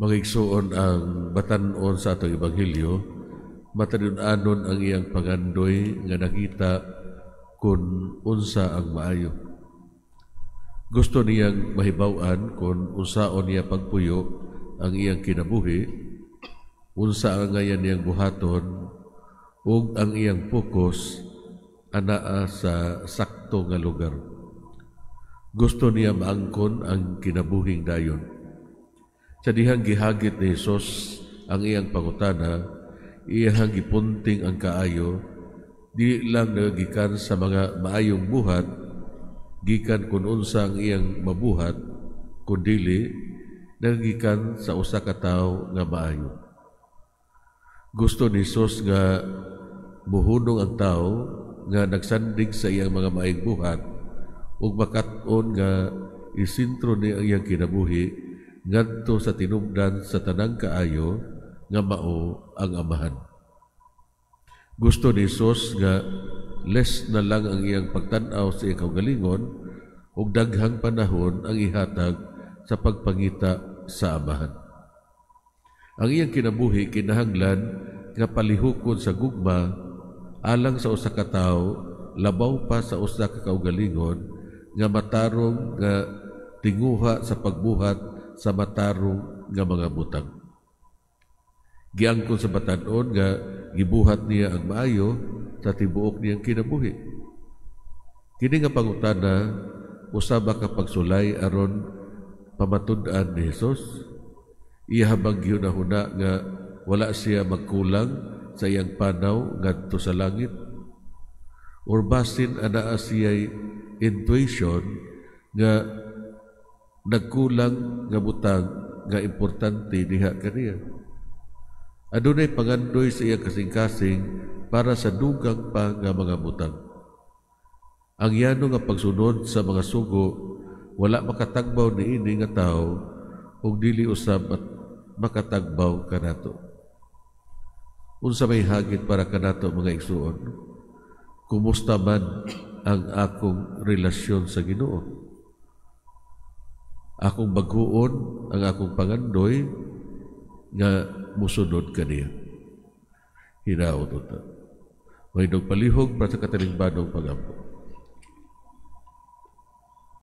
Mga igsuon, ang batan-on sa atong ebanghelyo, matanunanon ang iyang pangandoy nga nakita kung unsa ang maayo. Gusto niyang mahibaw-an kung unsaon niya pagpuyo ang iyang kinabuhi, unsa ang angayan niyang buhaton, ug ang iyang focus anaa sa sakto nga lugar. Gusto niya maangkon ang kinabuhing dayon. Sa dihang gihagit ni Hesus ang iyang pangutana, iyang gipunting ang kaayo, di lang nagagikan sa mga maayong buhat, gikan kung unsa ang iyang mabuhat, kundili nagagikan sa usa ka tawo nga maayo. Gusto ni Hesus nga muhunong ang tawo nga nagsandig sa iyang mga maayong buhat ug makat-on nga isentro ni ang iyang kinabuhi ngadto sa tinubdan sa tanang kaayo nga mao ang Amahan. Gusto ni Hesus nga less na lang ang iyang pagtan-aw sa iyang kaugalingon ug daghang panahon ang ihatag sa pagpangita sa Amahan. Ang iyang kinabuhi kinahanglan nga palihukon sa gugma alang sa usa ka tawo, labaw pa sa usa ka kaugalingon nga matarong nga tinguha sa pagbuhat sa matarong nga mga butang. Giangkon sa batan-on nga gibuhat niya ang maayo sa tibuok niyang kinabuhi. Kini nga pangutana, usa ba ka pagsulay aron pamatud-an ni Hesus? Iya bang gihunahuna nga wala siya magkulang sa iyang panaw ngadto sa langit? Or basin anaa siya'y intuition nga nagkulang nga butang nga importante diha kaniya? Adunay pangandoy sa iyang kasing-kasing para sa dugang pa nga mga butang. Ang yano nga pagsunod sa mga sugo wala makatagbaw niini nga tawo ug dili usab at makatagbaw kanato. Unsa may hagit para kanato, mga igsuon? Kumusta man ang akong relasyon sa Ginoo? Akong bag-uon ang akong pangandoy nga musunod kaniya. Hinaot unta. Mahindog palihog para sa katilingbanong pag-ampo.